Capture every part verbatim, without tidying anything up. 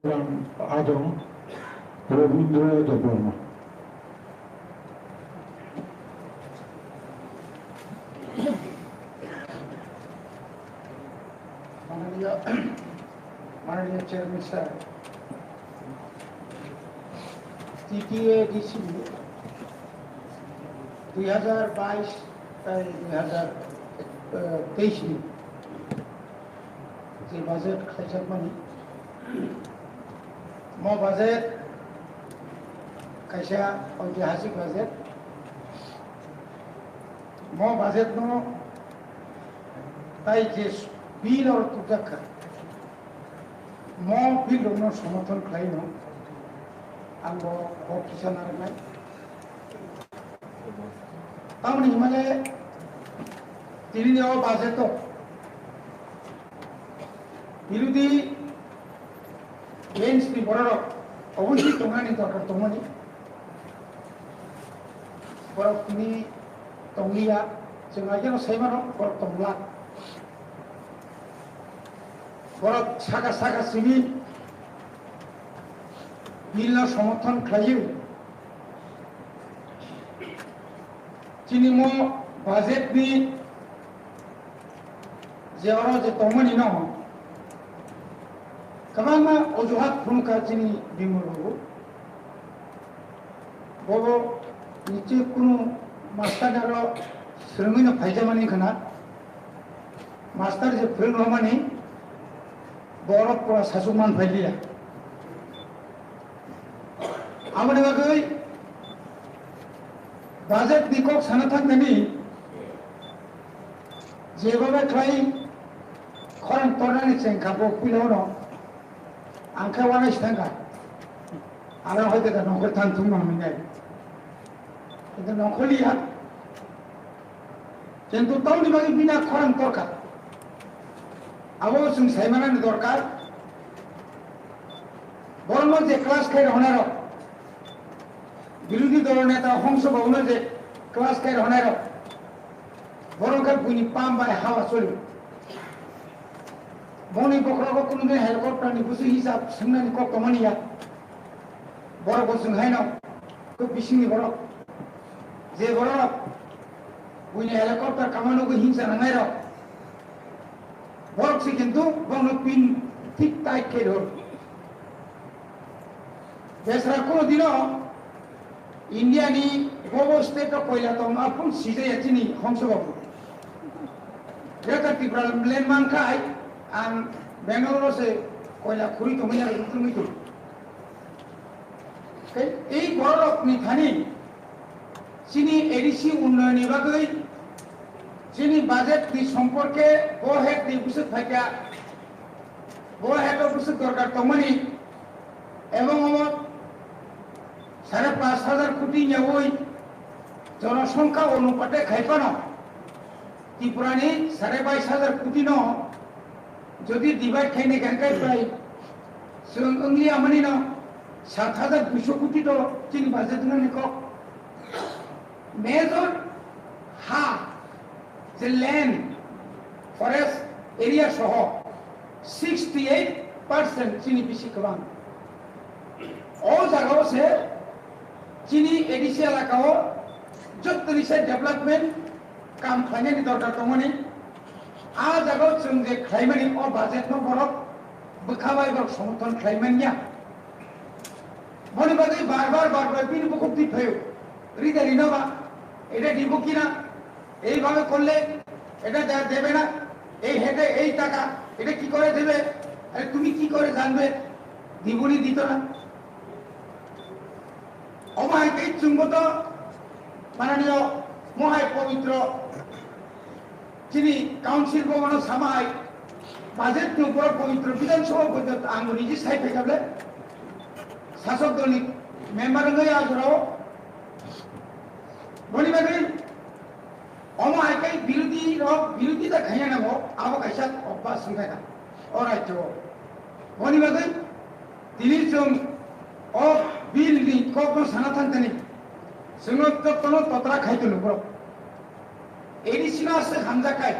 Adam Rabindra Debbarma. মাননীয়, মাননীয় chairman sir, TTADC দুই হাজার বাইশ তাই দুই হাজার তেইশ ni je budget khlaijakmani, mo budget kaisa oitihasik budget. Mo budget no tai je bill oro tubjak kha, mo bill rokno somorthon khlaino ang bo kok kisa narwknai. Tamoni himale tini ni o budget o birodhi bench ni bororok obviously tongnani dorkar tongmani. Borok tini tongliya, chwng ageno saimano borok tonglak. Borok saka saka simi bill no somorthon khlaiwi chini mo budget ni je oro je tongmani no kwbangma ojuhat phunukha chini Bimal babu. Bobo niche kunu master ni aro swrwngwi no phaijamani khna, master je phwrwng romani borok pura sasuk man phailiya. Aboni bagwi budget ni kok sana thangkani jebhabe khlai khorang tornani chengkha bo puilano ang khe uanai si thangkha. Aro hoite da nongkhor thang thung nang minai. Kintu nongkhorliya. Kintu tamoni bagwi bina khorang torkha. Abo chwng saimanani dorkar. Borokno je class khai roknai rok, birodhi dol neta hongso babuno je class khai roknai rok, borok khe buini pam bai hawa choli. Boni bokhorogo kunu din helicopter ni busu hisab swngnani kok tongmani ya. Borok bo chwng haino kok bisingni borok. Je borok buini helicopter kamano go hingsa nangnai rok. Borok se kintu bono pin thik tight khe rw. Besra kono dino India ni bobo state o koila tong aphun sijaya chini hongso babu. Greater Tipraland mankhai ang Bangalore se koila khuri tongmani aro tongmani. Tei ei bororokni thani chini A D C unnoyonni bagwi chini budget ni somporke bo het ni bwswk phaikha, bo het o bwswk dorkar tongmani, ebong omo sare pash hajar koti yaui jonosongkha onupate khai phano Tripura ni sare bais hajar koti no jodi divide khainai khe hwnkhe prai chwng wngli amani no sat hajar duiso koti to chini budget wngnani kok. Major ha je land, forest area soho sixty eight percent chini bisi kwbang. O jagao se chini A D C elakao jottoni se development kam khlainani dorkar tongmani. A jagao chwng je khlaimani o budget no borok bwkha bai borok somorthon khlai manya. Boni bagwi bar bar bar bar bini bukhuk twi phaio. Rida rino ba, eta dibo kina, এইভাবে করলে এটা দে-, দেবে না, এই হেঁটে এই টাকা, এটা কি করে দেবে? আরে তুমি কি করে জানবে? দিবনি দিত না? Omo hai tei chwngbo to mananiyo mohai pobitro chini council bhabono samai budget ni upor pobitro Bidhan Sabha porjonto ang niji sai phaikable sasok dolni member wngwi ajorao boni bagwi omo hai khe birodhi rok birodhita khaina nango, abo kaisa obhas wngkha o rajyo o. Boni bagwi tini chwng o bill ni kokno sana thang thani chwngno jotono totra khai tono borok. A D C no aswk hamjak khai.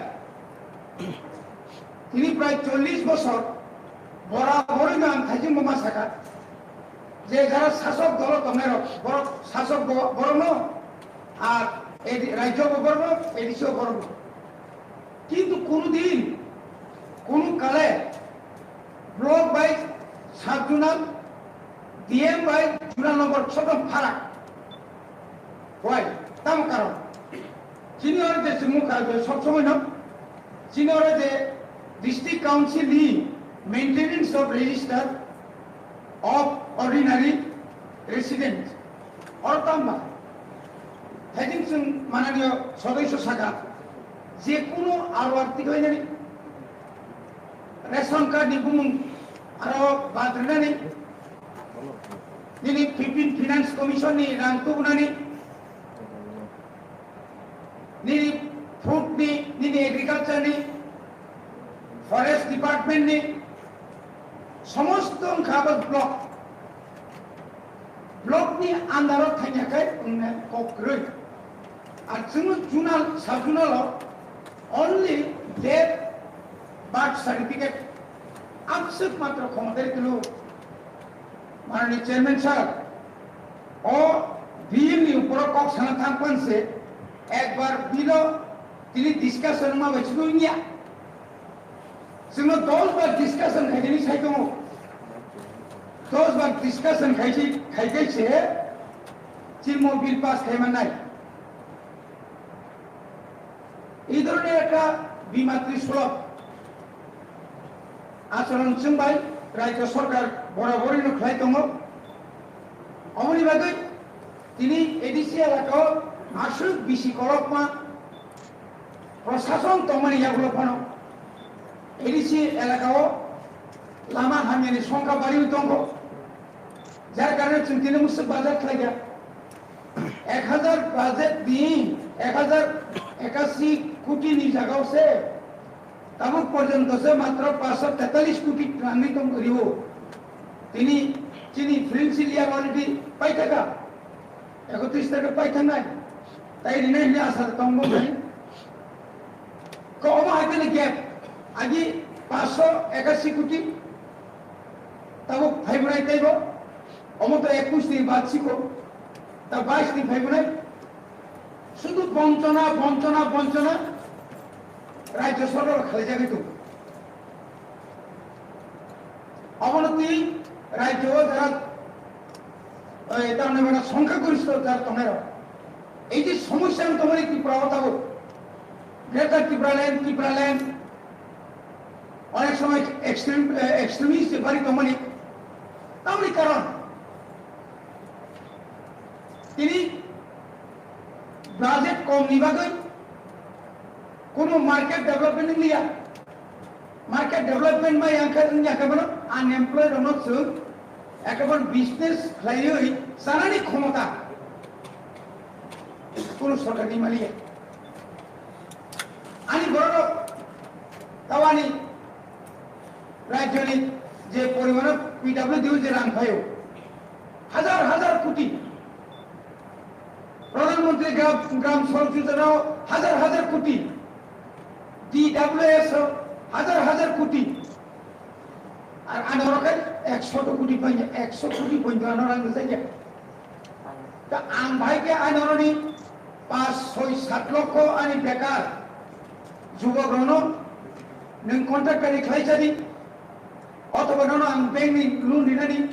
Tini prai chollish bosor Bora boroi no ang thaijing bo ma saka. Je jara sasok dolo tongnai rok, borok sasok bo-, borok no, ar A D, rajyo bo borok no, A D C o borok no. Kintu kunu din, kunu kale, block by sub zonal, D M by zonal number sodom pharak. Why? Tamo karon. Chini oro je chwngmung kha je sob somoi no, chini oro je District Council ni maintenance of register of ordinary residents. Oro tamo ba? Thaijing chwng mananiyo sodosyo saka, je kuno R O R tikhlainani, ration card ni bumung aro badrinani, nini fifteen Finance Commission ni rang tubunani, nini food ni, nini agriculture ni, forest department ni, somosto wngkha abo block. Block ni under o thangya khai wngna kok kwrwi. Ar chwngno zonal, sub zonal o only death, birth certificate, amswk matro khomotari kwlw. Manani chairman sir, o bill ni uporo kok sana thang pan se, ekbar bill o tini discussion ma bai chwngno wngya. Chwngno dos bar discussion khaijani sai tongo. Dos bar discussion khaisi, khaikai se chini mo bill pass khaimannai. Ei dhoroner ekta bimatri sulok achoron chwng bai rajyo sorkar boraborino khlai tongo. Oboni bagwi tini A D C elakao aswk bisi kolokma prosason tongmani yagulo phano A D C elakao lama hamyani songkha bariwi tongkho. Jar karone chwng tini musuk bazar khlaikha. Ek hajar budget ni ek hajar ekashi koti ni jagao se tabuk porjonto se matro paanshsho tetalis koti rangni tong rio. Tini chini financial year already paithaka. Ekotris tarikh paithangnai. Tai rinai hwnwi asa tongo bai. Ko omo hai tini gap. Agi paanshsho ekashi koti tabuk phaibrwnai taibo. Omo to ekush ni bad siko, ta bais ni phaibrwnai. Sudu bonchona, bonchona, bonchona rajyo sorkar khlaijagwi tongo. Obono twi rajyo o jara, eh, tamni bana songkha goristho jara tongnai rok. Ei je somosya ang tongmani Tripura o tabuk, Greater Tipraland, Tipraland, onek somoy extreme, eh, extremist je bari tongmani, tamni karon tini budget kom ni bagwi kono market development wngya. Market development ma yang khe wngya khe bono unemployed rokno chwng ekebare business khlaiwi chanani khomota kono sorkar ni maliya. Ani borok tawani rajyoni je porimano P W D je rang phaio, hajar hajar koti. Pradhan Mantri Gram, Gram Sadak Yojana o hajar hajar koti, D W S o hajar hajar koti, ar ano oro khai ekso koti pai, ekso koti pai ano rang rijak ya. Ta ang bai khe ano oro ni paanch, soi, sat lokho ani bekar jubok rokno nwng contractor ni khlai chadi, othoba nono ang bank ni loan rinani,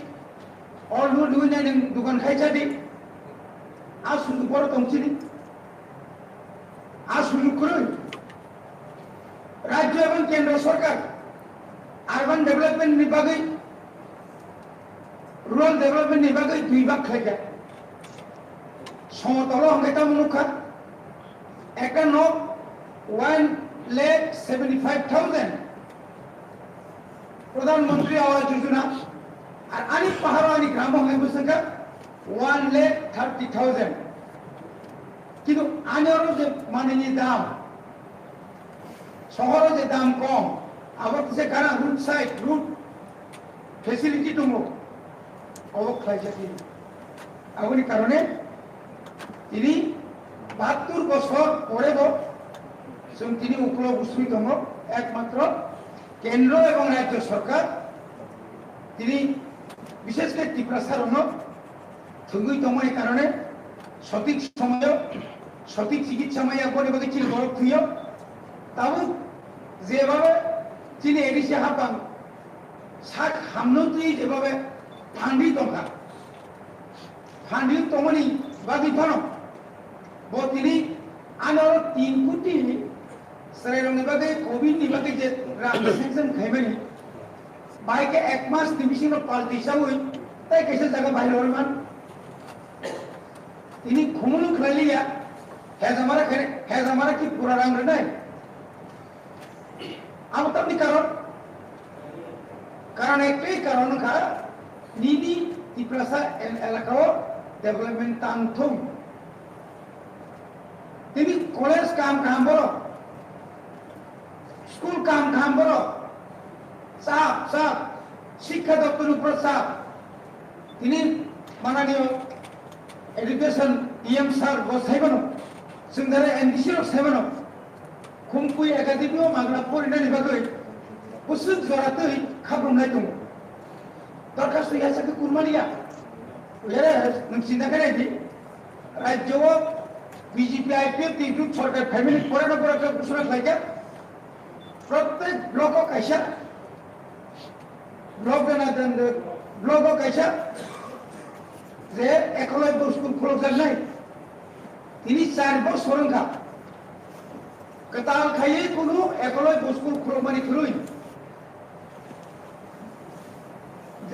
o loan rinai nwng dukan khai chadi, a sujug boro tong chini. A sujug kwrwi. Rajyo ebong kendro sorkar urban development ni bagwi, rural development ni bagwi dui bak khlaijak. Somotolo hwnkhe tamo nukha, ekta nok one lakh seventy five thousand Pradhan Mantri Awas Yojana, ar ani paharo ani gramo hwnkhe bwswkha one lakh thirty thousand. Kintu ani oro je manwini dam, sohoro je dam kom, abo kisa gana road side, road facility tongo, obo khlaijak tini. Aboni karone tini bahattur bosor pore bo chwng tini ukulo busui tongo, ekmatro kendro ebong rajyo sorkar Tini bishesh khe Tiprasa rokno thwngwi tongmani karone sothik somoyo sothik chikitsa maya boni bagwi chini borok thwiyo. Tabuk jebhabe chini A D C hapang sak hamno twi jebhabe thangwi tongkha. Thangwi tongmani bagwi phano bo tini ano tin koti chwrairokni bagwi, covid ni bagwi je rang sanction khaimani, bai khe ek mas ni bisingo palti chawi tei kaisa jaga bahai rwui man. Tini khumulu khlai liya, hejamara khe, hejamara ki pura rang rwnai. Abo tamni karon? Karon ektai karon wngkha, nini Tiprasa el-, elakao development tang thung. Tini college kam kaham borok, school kam kaham borok, chap, chap, Shikkha Doptor ni upor chap. Tini mananiyo education E M sir bo saimano, chwng dare M D C rok saimano. Khumkui Academy o magna porinani bagwi bwswk jora twi khabrumnai tongo. Dorkhasto yasa khe kurmani ya. Yare nwng chinta khe naidi. Rajyo o B J P I P F ni group sorkar family porano porano ghosona khlaikha. Prottek block o kaisa Block gana dan de, block o kaisa je ekoloi bo school khulokjaknai. Tini char bosor wngkha. Kwtal khaiwi kunu ekoloi bo school khulokmani kwrwi.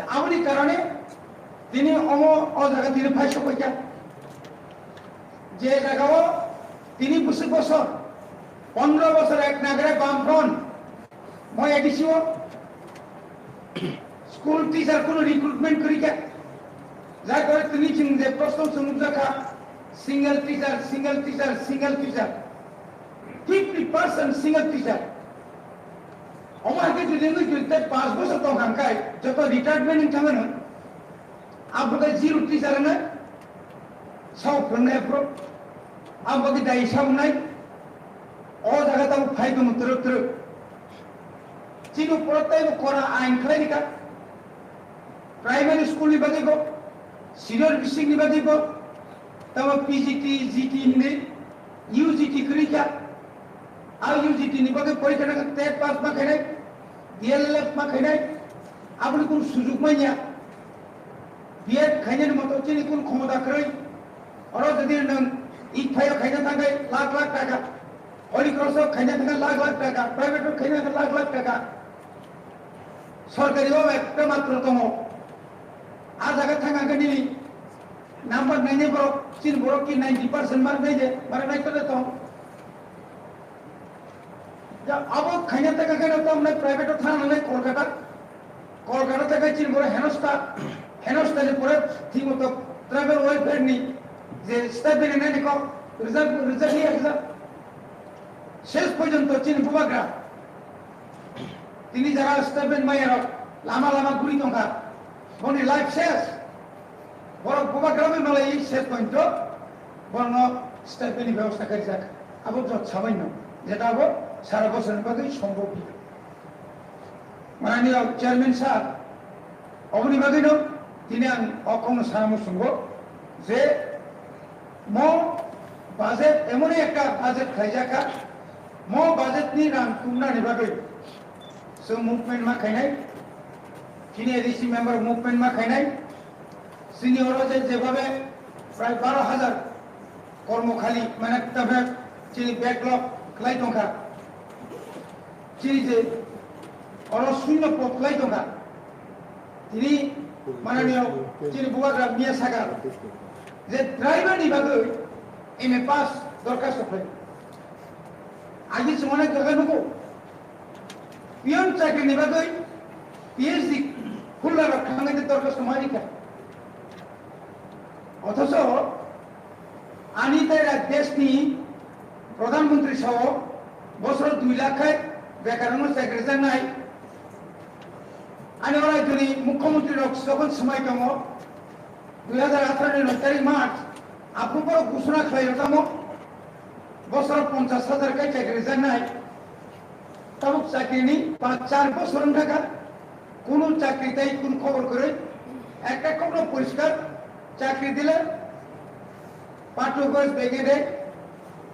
Aboni karone tini omo o jaga tini phai sokphaikha. Je jagao tini bwswk bosor, pondro bosor ek nagre Bamfront, Moi A D C o school teacher kuno recruitment kwrwi kha. Jai kore tini chwng je proshno chwng nukjakha, single teacher, single teacher, single teacher. Fifty percent single teacher. Omo hai khe jodi wngwi jodi tei panch bosor tong kha hwnkhe joto retirement wng thangmano. Abo khe zero teacher wngwi sao phwrwngnai aphuru. Abo khe dai sao wngnai. O jaga tamo phai tongo twrwk twrwk. Chini uporo teibo kora ain khlai rikha. Primary school ni bagwi bo, senior bising ni bagwi bo, tamo P G T, G T hinwi U G T kwrwi kha. A U G T ni bagwi porikha nang TET pass ma khainai, D L Ed ma khainai, aboni kunu sujuk manya. B Ed khainani moto chini kunu khomota kwrwi. Oro jodi nwng ik phaio khaina thangkhe lakh lakh taka, Holy Cross o khaina thangkhe lakh lakh taka, private o khaina thangkhe lakh lakh taka. Sorkari o ekta matro tongo. A jaga thangkhe nini number nainai borok, chini borok ki ninety percent mark nai de, mark nai tole tong. Ja, abo khaina taka khe no tamo nai private o thang nai Kolkata. Kolkata taka chini borok henosta, henosta ni pore thik moto tribal welfare ni je stipend nai ni kok rijak, rijak ya rijak. Ses porjonto chini bubagra. Tini jara stipend maya rok lama lama guri tongkha. Boni life ses. Borok bubagra bai malai ses porjonto borno stipend ni bebosta khaijak. Abo jot sabai no. Jeta abo sara bosor ni bagwi sombhob ya. Mananiya chairman sir, oboni bagwi no tini ang o kokno sana muchungo je mo budget emon ekta budget khlaijak kha, mo budget ni rang tumnani bagwi chwng movement ma khainai, chini A D C member movement ma khainai, chini oro je jebhabe prai baro hajar kormo khali, mane, tabuk chini backlog khlai tongkha. Chini je oro shunyo pod khlai tongkha. Tini mananiyo chini bubagra miya saka je driver ni bagwi M A pass dorkhasto khlai. Agi chwng onek jaga nugo. Pion chakri ni bagwi P H D holder rok thangwi dorkhasto ma rikha. Othocho ani tei rak desh ni Pradhan Mantri sao bosoro dui lakh khai bekarno chakri janai. Ani o rajyoni mukhyamantri rok jokhon swmai tongo, dui hajar atharo ni noi tarik March, aphuru borok ghosona khlai rw tamo, bosoro ponchash hajar khai chakri janai. Tabuk chakri ni panch char bosor wng kha kha. কোনো চাকরি তাই কোনো খবর করে, একটা খবর পরিষ্কার, চাকরি দিলে পাঠ্য বয়স ভেঙে দেয়,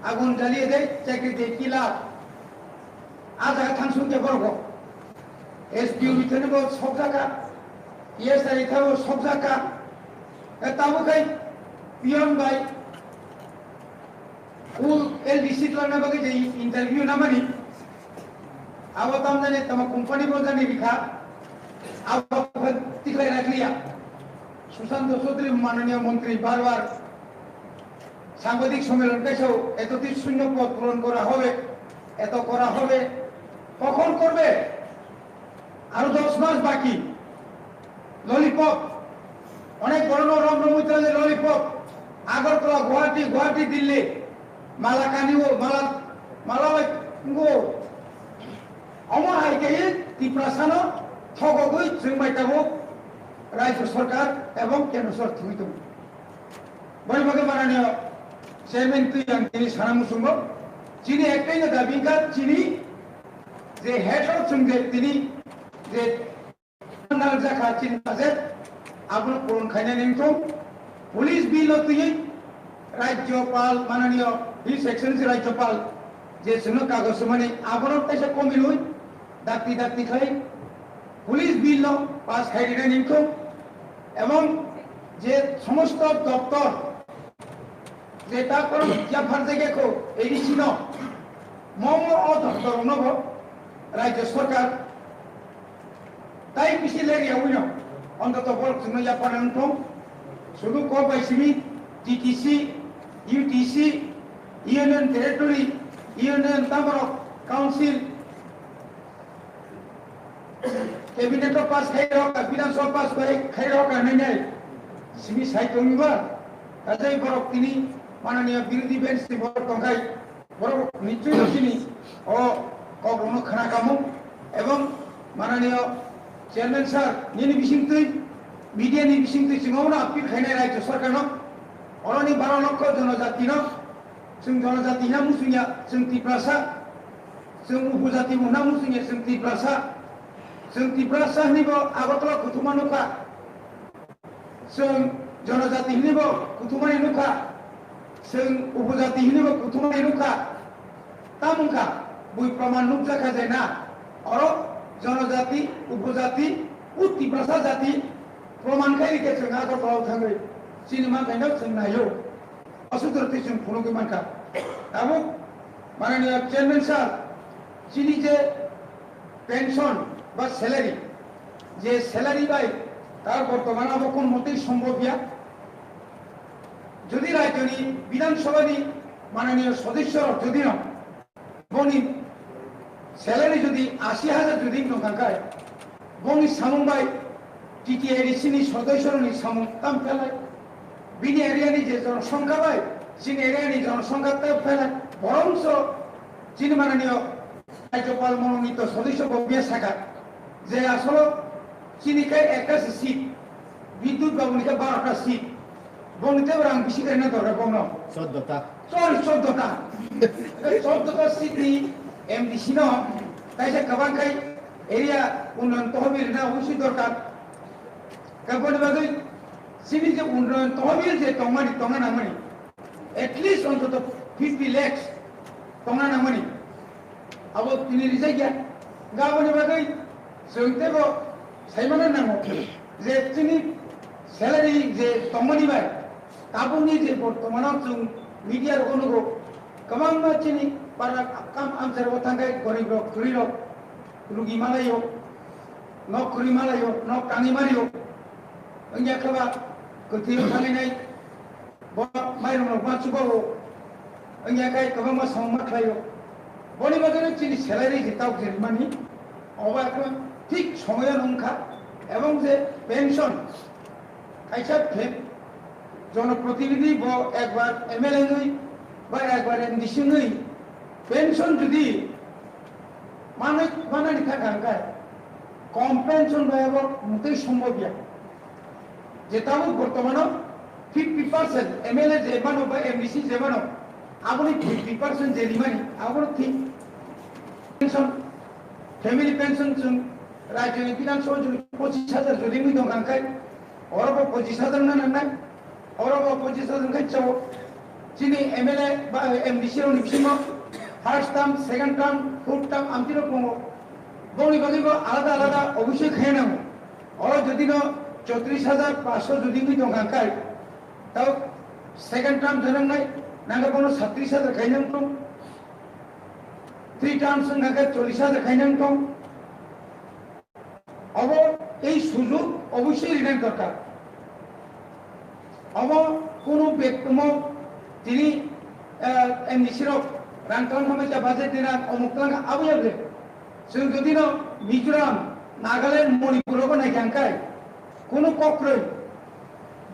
আগুন জ্বালিয়ে দেয়, চাকরি দিয়ে কি লাভ? আজ আগে থাংসুন কে বড় এসপিউ বিথেনে বল সব জায়গা, ইএসআই থাকো সব জায়গা, তা তাবো খাই পিয়ন ভাই, ও এলডিসি তো না বাকি যে ইন্টারভিউ না মানি, abo tamjani tamo company bo jani rikha, abo tiklai rakliya. Sushant চৌধুরী মাননীয় মন্ত্রী বারবার সাংবাদিক সম্মেলন পেয়েছেও এতটি শূন্য পদ পূরণ করা হবে, এত করা হবে, কখন করবে? আরো দশ মাস বাকি। ললিপপ, অনেক বড় নরম রমিত ললিপপ, আগরতলা, গুয়াহাটি, গুয়াহাটি, দিল্লি, মালা কানিও, মালা, মালা, গো, Omo hai khe Tiprasano thogogwi chwng bai tabuk Rajya Sarkar ebong Kendra Sarkar thwngwi tongo. Boni bagwi mananiyo Chairman twi ang tini sana muchungo. Chini ektaino dabi wngkha chini je head of chwng je tini je nang jakha chini budget abono puron khainani wngthung. Police bill no twiwi Rajyopal mananiyo His Excellency Rajyopal je chwngno kagoj swmani abono kaisa komirwi dakti dakti khai police bill no pass khai rinani wngthung. Ebong je somosto doptor je ta kono yapharjak ya kho A D C no momo o doptor no bo Rajya Sarkar tai bisi leri awino ontoto borok chwngno yapharna wngthung. Sudu kok bai simi T T C, U T C, Union Territory, Union Tamarok Council, Cabinet o pass khai rok, Bidhan Sabha pass khai, khai rok, nai nai. Simi sai tongba, kajai borok tini mananiya birodhi bench ni borok tongkhai, borok nichoi chini o kok rokno khna kamo, ebong mananiya Chairman sir, nini bisingtwi, media ni bisingtwi chwng omono appeal khainai Rajya Sarkar no, oroni baro lokho jonojati no, chwng jonojati hina musungya, chwng Tiprasa, chwng upojati bo hina musungya, chwng Tiprasa, chwng Tiprasa hini bo Agartala kuthuma nukha, chwng jonojati hini bo kuthumani nukha, chwng upojati hini bo kuthumani nukha. Tamo wngkha, bui proman nukjakha je na, oro jonojati, upojati, o Tiprasa jati proman khai rikhe chwng Agartala o thangwi chini mankhaino chwng naio. Aswk dorotwi chwng phunugwi mankha. Tabuk mananiya chairman sir, chini je pension ba salary, je salary bai tar bortoman abo kono motei sombhob ya. Jodi rajyoni Bidhan Sabhani mananiya sodosyorok jodi no boni salary jodi ashi hajar jodi wngtong kha khai, boni samung bai T T A D C ni sodosyorokni samung tam phelai. Bini area ni je jonosongkha bai, chini area ni jonosongkha tam phelai. Borongso chini mananiyo Rajyopal mononito sodosyo bo biya saka je asolo chini khai ekta se seat, Bidyut babu ni khai barota seat. Boni tei rang bisi khe na dorkar bono. Choddo ta. Sorry, choddo ta. Choddo ta seat ni M D C no, kaisa kwbang khai area unnayan tohbil na usi dorkar. Ka boni bagwi sini je unnayan tohbil je tongmani, tongna nangmani. At least ontoto fifty lakhs tongna nangmani. Abo tini rijak ya. Ga boni bagwi chwng tebo saimana nango je chini salary je tongmani bai tabukni je bortomano chwng media rogo nugo kwbangma chini para kam amchai rogo thangkhai gorib rok kwrwi rok rugi malaio, nok kwrwi malaio, nok tangwi malaio. Wngya khe ba kwthwio thangwi nai. Bo mairum rok ma chubago, wngya khe kwbangma samung ma khlaio. Boni bagwino chini salary je tabuk je rimani, obo ekdom thik somoyo wngkha. Ebong je pension, kaisa phe-, jonoprotinidhi bo ekbar M L A wngwi ba ekbar M D C wngwi pension jodi manwi, manani thangkha hwnkhe kom pension bai abo mutwi sombobya. Je tabuk bortomano fifty percent M L A je mano ba M D C je mano, aboni fifty percent je rimani, abono thik pension, family pension chwng Rajyoni Bidhan Sabha jodi pochis hajar jodi wngwi tongkha hwnkhe, oro bo pochis hajar wngna nangnai, oro bo pochis hajar wngkhe chao. Chini M L A ba M D C rokni bisingo first term, second term, fourth term amtwi rok tongo. Bongni bagwi bo alada alada obosoi khaina nango. Oro jodi no chotris hajar paanso jodi wngwi tongkha hwnkhe, tao second term janang nai, nangkhe bono satris hajar khaina wng tong. Three terms wngkha khe chollis hajar khaina wng tong. Obo ei sujog obosoi rina dorkar. Obo kunu bektomo tini, eh, M D C rok rang tang hamai cha budget ni rang omuk tang abo ya ble. Chwng jodi no Mizoram, Nagaland, Manipur rogo naikha hwnkhe kunu kok kwrwi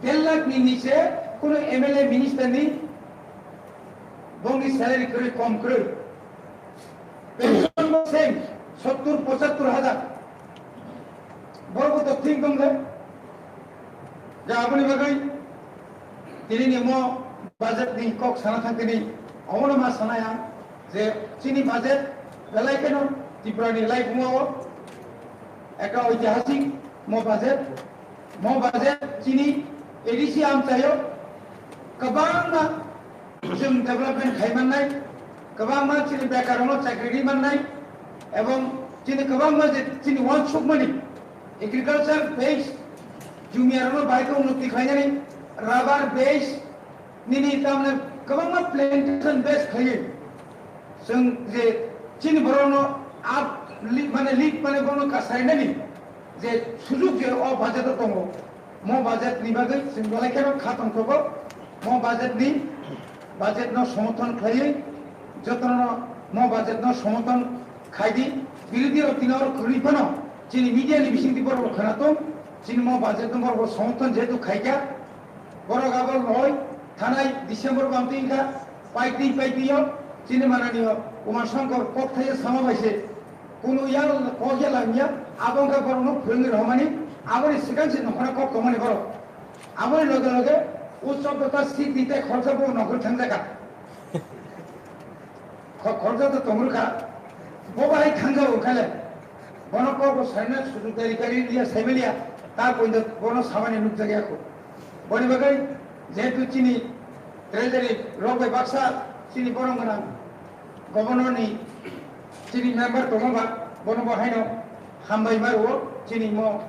der lakh ni niche kunu M L A minister ni bongni salary kwrwi kom kwrwi. Pension bo same, sottur pochattur hajar. Borok bo to thik dong le. Ja aboni bagwi tini ni mo budget ni kok sana thang tini omono ma sana ya je chini budget belai kheno Tripura ni lai bungo ekta oitihasik mo budget, mo budget chini A D C amchaio kwbangma chwng development khai mannai, kwbangma chini bekarrokno chakri ri mannai, ebong chini kwbangma je chini uansukmani agriculture base jumiyarokno bahai khe unnoti khlainani, rubber base nini tamne kwbangma plantation base khlaiwi chwng je chini borokno up li-, mane lead mane borokno kasarinani je sujuk je o budget o tongo. Mo budget ni bagwi chwng belai kheno kha tongthogo. Mo budget ni, budget no somorthon khlaiwi jotono mo budget no somorthon khai di. Birodhi rok tini oro kwrwi phano chini media ni bisingtwi borok rok khwna tong, chini mo budget no borok rok somorthon jehetu khaikha. Borok abo loi thanai December bamtwi wngkha, paitwi paitwi o chini manani o Uma Shankar kok thaiya sama bai se. Kunu ya kok ya lamya, abo wngkha borokno phwrwngwi rohormani, aboni swkang se nokhorna kok tongmani borok. Aboni loge loge o chobdota seat ni tei khoroksa bo nokhorwi thangjakha. Kho-, khoroksa to tongrwkha. Bo bahai thangjago khaile. Bono kok bo saina sujuk dari kari liya saimaliya, ta poinda bono samani nukjakya kho. Boni bagwi jehetu chini treasury rok bai baksa chini borok gwnang. Governor ni chini member tongo ba, bono bo haino hambai ma rwo, chini mo